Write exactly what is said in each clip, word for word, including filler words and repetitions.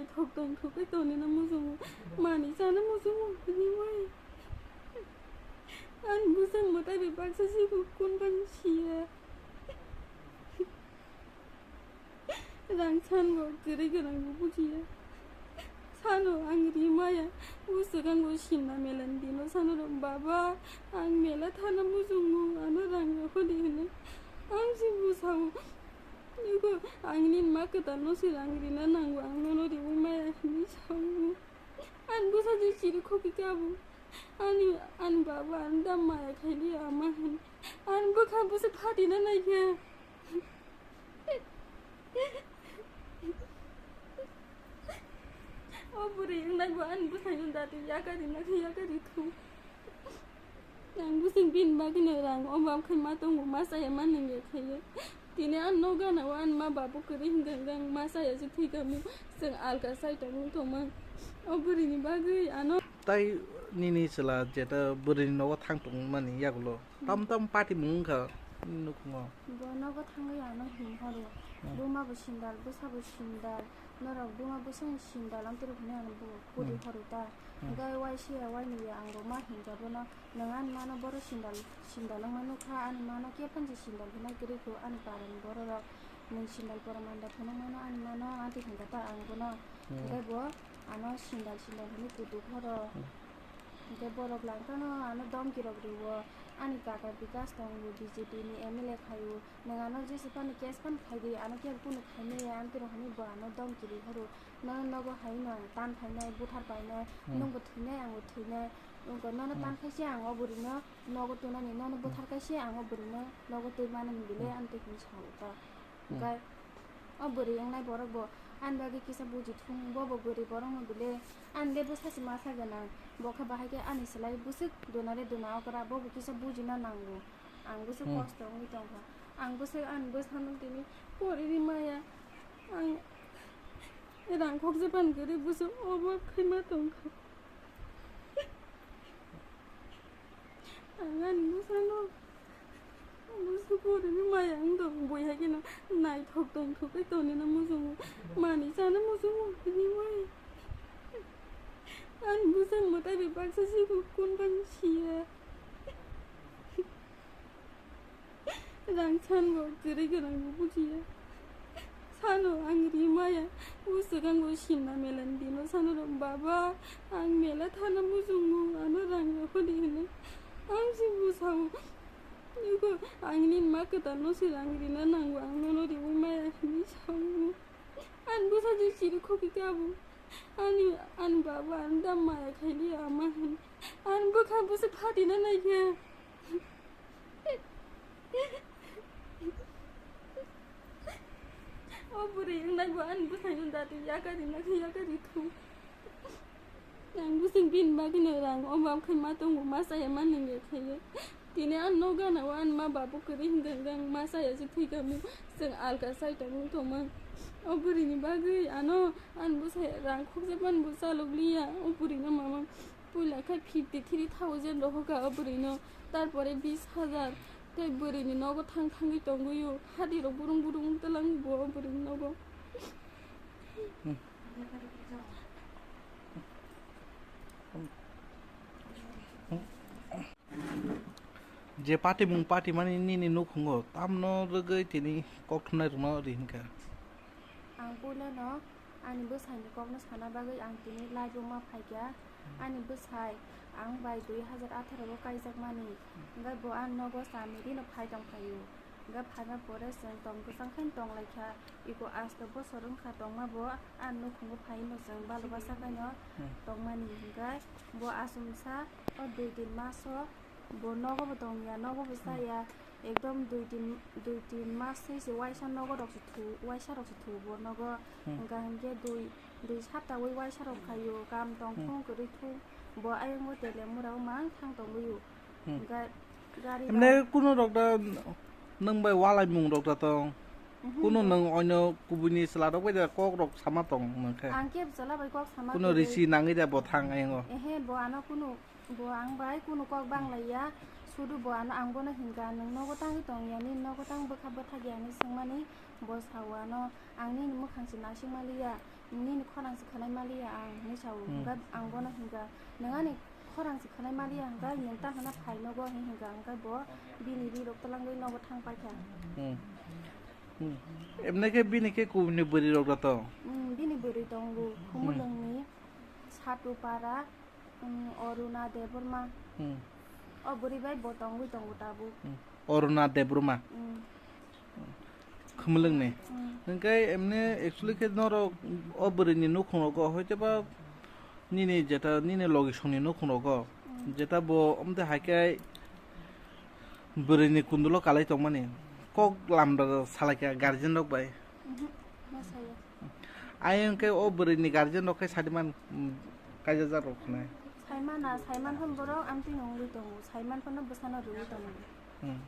Thok tong thok kai toni na muchungo. Mani chana muchungo. Ani bwsang mwtai bai baksa sigo kun ban siya. Rang san bo kwrwi gwnang bo bujiya. Sano ang ri maya. Uswk ang bo simna melani dino sano rok, "Baba, ang mela thana muchungo, ano rang rokho di," hwnwi. Ang se bwsao. Niko ang nini ma kwtal no se rang rina nango, ang nono riwi maya hwnwi sao. Ani bwsa je chiri khoki kabo. Ani, ani baba ani da maya khaili ama hwn. Ani bwkha bwsa phatina naikha. O bwrwi wngnai bo ani bwsai no dati yakari nakhe yakari thu. Ang bwswng bini bagwino rang obab khai ma tongo, ma chaya ma nungya khayo. Tini ang no gana o ani ma babu kwrwi hwnkha hwnkha ang ma chaya se thwi kamo, chwng alka chai tongwng tongma. O bwrwini bagwi ano. Tai nini chwla jeta bwrwini nogo thang tongmani yagulo tam tam party mung wngkha nini nukhungo. Bo nogo thangwi ano him horo. Hmm. Buma bo sindal, bwsa bo sindal. Norok buma bwsani sindal amtwrwk hwnwi ang bo kuri Hmm. horo ta. Hmm. Hwnkhe waisa ya wainwi ya ang bo ma hinkha bono, "Nwng ani mano boro sindal, sindal wngma nukha, ani mano khe phansi sindal hwnwi kwrwi kho ani parani bororok. Nwng sindal pora manda phunukmano ani mano," amtwi hinkha ta ang bono. Hmm. Hwnkhe bo ano sindal sindal hwnwi kutuk horo. Hmm. Hwnkhe borok langkano ano domkirok rwo, ani kaka Bikas tongo B J P ni M L A khaio. Nwng ano jesa phano case phano khai di, ano kebo kunu khai maya, amtwrwk hwnwi bo ano domkiri horo. Nono nogo hai no ang tan phainai, buthar painai, Hmm. nwng bo thwinai, ang bo thwinai. Nwng bo nono Hmm. tan khai se ang o bwrwino nogo twnani, nono buthar khai se ang o bwrwino nogo twi manani bile, Hmm. amtwi hwnwi sao ta. Hmm. Hwnkhe o bwrwi wngnai borok bo ani bagwi kisa buji thung, bo bo bwrwi borokno bile ani le bwsa se masa gwnang, bo khe bahai khe ani slai bwswk duna le duna okra, bo bo kisa bujina nango. Ang bwswk Hmm. kosto wngwi tongkha. Ang bwswk ani bwsano tini porini maya. Ang rang khokjak pan kwrwi bwswk obab khai ma tongkha. Ang ani bwsano bwswk porini maya wng tong bui hai kheno naithok tongthok khe tonina muchungo. Mani chana muchungo tini maya. Ani bwsa mwtai bai baksa sigo kun ban siya. Rang san bo kwrwi gwnang bo bujiya. Sano ang ri maya, uswk ang bo simna melani dino sano rok, "Baba, ang mela thana muchungo, ano rang rokho di," hwnwi. Ang se bwsao, "Niko ang nini ma kwtal no se rang rina nango, ang nono riwi maya," hwnwi sao. Ani bwsa je chiri khoki khe abo. Ani, ani baba ani da maya khaili ama hwn. Ani bwkha bwsa phatina naikha. O bwrwi wngnai bo ani bwsai no dati yakari nakhe yakari thu. Ang bwswng bini bagwino rang obab khai ma tongo, ma chaya ma nungya khayo. Tini ang no gana o ani ma babu kwrwi hwnkha hwnkha ang ma chaya se thwi kamo, chwng alka chai tongwng tongma. O bwrwini bagwi ano ani bwsai rang khokjak mani bo chalok liya. O bwrwino mama puila khe fifty three thousand rohorkha o bwrwino, tarpore bis hajar. Tei bwrwini nogo thang thangwi tongwi o, hadi rok burung burung wng twlang bo o bwrwini nogo. Je patimung patimani nini nukhungo tamno rwgwi tini kok thumnai rwno ri hwnkha. Ang puilano ani bwsaini kokno sana bagwi ang tini live-o ma phaikha. Ani bwsai ang bai dui hazar atharo o kaijakmani, hwnkhe bo ang nogo chami rino phai tongphaio. Hwnkhe phaina pore chwng tong kwchang khe tonglaikha. Iko asto bosor wngkha tongma bo, ang nukhungo phaino chwng balubasa khaino Hmm. tongmani, hwnkhe bo asumsa o dui tin maso bo nogo bo tongya, nogo bo chaya, ekdom dui tin, dui tin mas se se waisa nogo rok se thu, waisa rok se thu bo nogo, Hmm. hwnkha hwnkhe dui, dui sapta wi waisa rok khaio, kam tong Hmm. thung kwrwi thung, bo ayang bo tele mura o mang thang tongwi o, Hmm. hwnkha gari Emne bai kuno rok da nwng bai walai mung rok da tong, Mhm, kuno bo nwng oino kubuni chwla rok bai da kok rok sama tong nwng khe, Ang kebo chwla bai kok sama kuno kwrwi. Risi nangwi da bo thang ayang o. Ehe, bo ano kuno Bo ang bai kunu kok banglaiya, Kudu bo ano ang bono hingka, "Nwng nogo tangwi tong ya, nini nogo tang bwkha bwthak ya?" hinwi swngmani bo sao ano, "Ang nini mwkhang se naising maliya, nini khorang se khwnai maliya ang," hinwi sao. Hmm. Hingkha ang bono hingkha, "Nwng ani khorang se khwnai maliya hingkha, nwng ta hwnna phai nogo," hinwi hingkha. Hingkha bo bini rirok twlangwi nogo thang paikha. Hmm. Hmm. Emne khe bini khe kubuni bwrwi rok da to? Hmm, bini bwrwi tongo, hmm, Khumulwngni Satupara. Hmm, Aruna Debbarma. Hmm. O bwrwi bai bo tongwi tongo tabuk. Hmm. Aruna Debbarma. Hmm. Khumulwngni. Hmm. Hwnkhe emne actually khe norok o bwrwini nukhung rogo hoiteba nini jeta nini logisongni nukhung rogo, hmm, jeta bo omte haikhe bwrwini kundulo kalai tongmani kok lamda salaikha guardian rok bai. Mhm. Ma saya. Ayang khe o bwrwini guardian rok khe sadi man, mm, kaijajak rok khnai. Saimana, saiman phano borok amtwi wngwi tongo, saiman phano bwsano rwwi tongo. Hmm.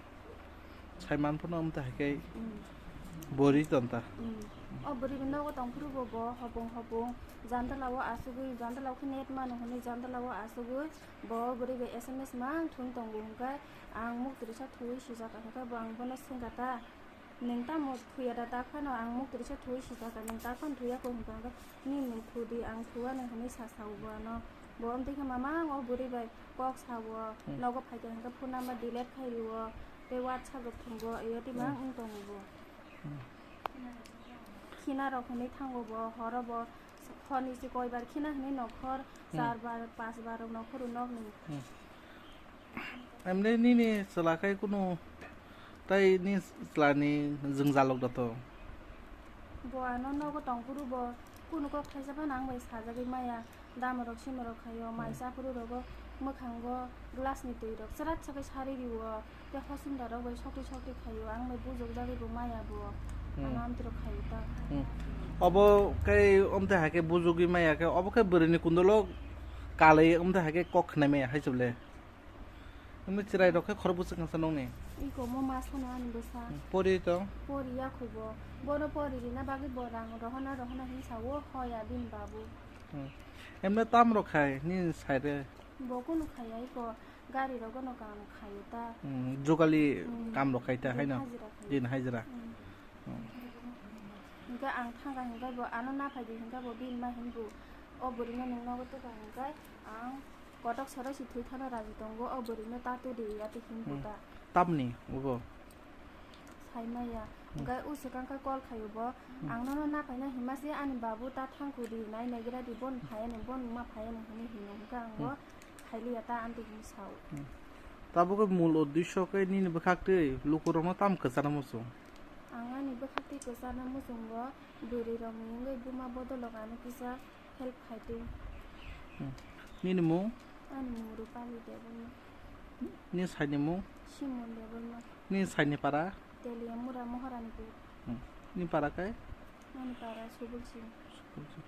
Saiman phano amtwi hai khe, hmm, bo ri tonta. Hmm. O bwrwini nogo tongphuru bo, bo hopung hopung jandala o asugwi, jandala o khe net mano hwnwi jandala o asugwi bo bwrwi bai S M S mang thung tongo hwnkhe ang muktrisa thuwi sijak hwnkhe bo ang bono swngkha ta. Nwng tamo thuya da, tak phano ang muktrisa thuwi sijak, nwng tak phano thuya kho hwnkha hwnkhe, "Nini nwng thu di, ang thuya nw," hwnwi sa sao bo ano. Bo amtwi khe mama ang o bwrwi bai kok sao, hmm, nogo phaikha hwnkhe phone number delete khai rio, tei WhatsApp rok thwngo, eyo twi mang, hmm, wng tongo bo. Hmm. Khina rok hwnwi thango bo, horo bo, Hor ni se koi bar khina hwnwi nokhor, hmm, char bar, panch bar rok nokhor rw nok ni. Hmm. Emne nini chwla khai kunu tai ni chwla ni jwngjalok da to? Bo ano nogo tong phuru bo kunu kok thaisa phano ang bai sajagwi maya, dama rok sima rok khaio, hmm, mai cha phuru rogo mwkhango glass ni twi rok chwrak chwrak khe sari rio. Tei hosumda rok bai sokti sokti khaio, ang bai bujok jagwi bo maya bo. Hmm. Ano amtwi rok khaio ta. Hmm. Obo khe omtwi hai khe bujogwi maya khe, obo khe bwrwini kundolo kalwi omtwi hai khe kok khnai maya hai chwle. Omtwi chwrai rok khe khorok bwswk kha sa nokni. Iko mo ma sano ani bwsa. Hmm. Pori to? Pori ya kho bo. Bono pori rina bagwi bo rang rohona rohona hinwi sao, hoya bini babu. Hmm. Emne tam rok khai nini side re? Bo kunu khaiya iko. Gari rogo no kam khaio ta. Hmm, jokali, hmm, kam rok khai ta, din haino? Hajira khaio. Din hajira. Hmm. Hmm. Hingke ang thangkha hingke bo ano naphai di hingke bo bini ma hinbu. O bwrwino nwng nogo tokha hingke ang kotok sorai si thwi thano raji tongo, o bwrwino ta twi di ya twi hinbu ta. Hmm. Tamni, obo? Saimaya. Hmm. Hingke o swkang khe call khaio bo. Hmm. Ang nono naphaina hima se ani babu ta thangkhu di, nai naigra di, bon phaiya ni, bon ma phaiya ni hinwi hino. Hingke ang bo, hmm, khailiya ta amtwi hinwi sao. Hmm. Tabuk mul uddesho khe nini bwkhak twi lukurokno tamo kwchana muchung? Ang ani bwkhak twi kwchana muchungo bwrwi rokni wngwi buma bodolok ano kisa help khai twi. Hmm. Nini mung? Ani mung Rupali Debbarma. Nini saini mung? Simon Debbarma. Nini saini para? Teliamura Moharanipur. Hmm. Nini para khe? Ani para Subul Singh. Subul Singh.